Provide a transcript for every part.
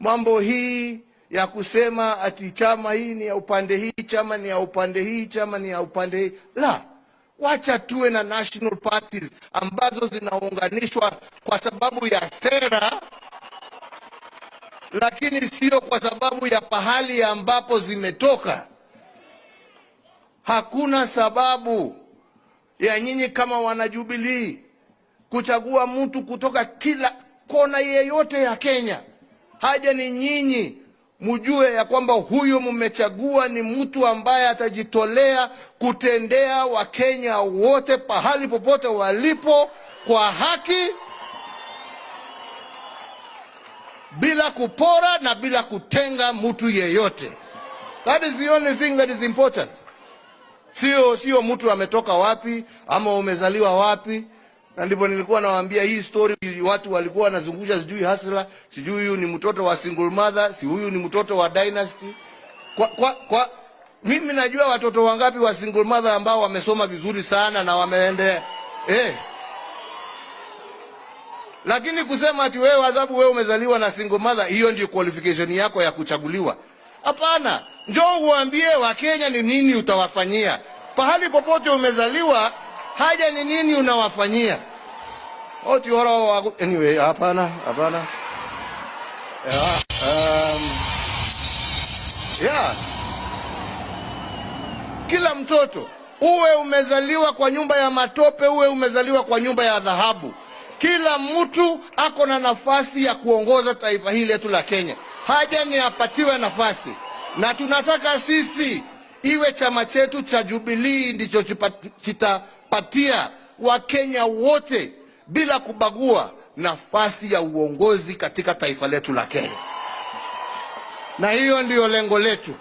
Mambo hii ya kusema ati chama hii ni ya upande hii, chama ni ya upande hii, chama ni ya upande hii, la, wacha tuwe na national parties ambazo zinaunganishwa kwa sababu ya sera, lakini sio kwa sababu ya pahali ambapo zimetoka. Hakuna sababu ya nyinyi kama wanajubilii kuchagua mtu kutoka kila kona yeyote ya Kenya. Haja ni nyinyi mjue ya kwamba huyo mmechagua ni mtu ambaye atajitolea kutendea Wakenya wote pahali popote walipo kwa haki, bila kupora na bila kutenga mtu yeyote. That is the only thing that is important. Sio mtu ametoka wapi ama umezaliwa wapi. Na ndivyo nilikuwa nawaambia hii story, watu walikuwa wanazungusha, sijui hustler, sijui huyu ni mtoto wa single mother, si huyu ni mtoto wa dynasty. Kwa mimi najua watoto wangapi wa single mother ambao wamesoma vizuri sana na wameende. Lakini kusema ati wewe sababu wewe umezaliwa na single mother, hiyo ndio qualification yako ya kuchaguliwa? Hapana, njoo uambie Wakenya ni nini utawafanyia. Pahali popote umezaliwa, haja ni nini unawafanyia. Oti ora wa. Anyway, hapana, hapana. Yeah. Kila mtoto, uwe umezaliwa kwa nyumba ya matope, uwe umezaliwa kwa nyumba ya dhahabu, kila mtu ako na nafasi ya kuongoza taifa hili letu la Kenya. Haja ni apatiwe nafasi, na tunataka sisi iwe chama chetu cha Jubilee ndicho kitapatia Wakenya wote bila kubagua nafasi ya uongozi katika taifa letu la Kenya, na hiyo ndiyo lengo letu,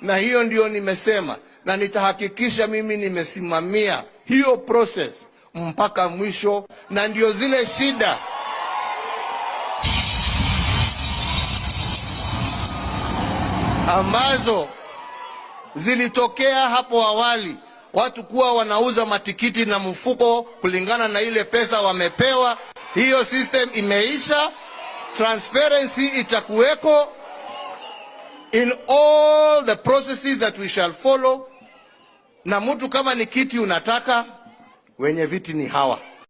na hiyo ndiyo nimesema, na nitahakikisha mimi nimesimamia hiyo process mpaka mwisho, na ndio zile shida ambazo zilitokea hapo awali, watu kuwa wanauza matikiti na mfuko kulingana na ile pesa wamepewa. Hiyo system imeisha, transparency itakuweko in all the processes that we shall follow. Na mtu kama ni kiti unataka, wenye viti ni hawa.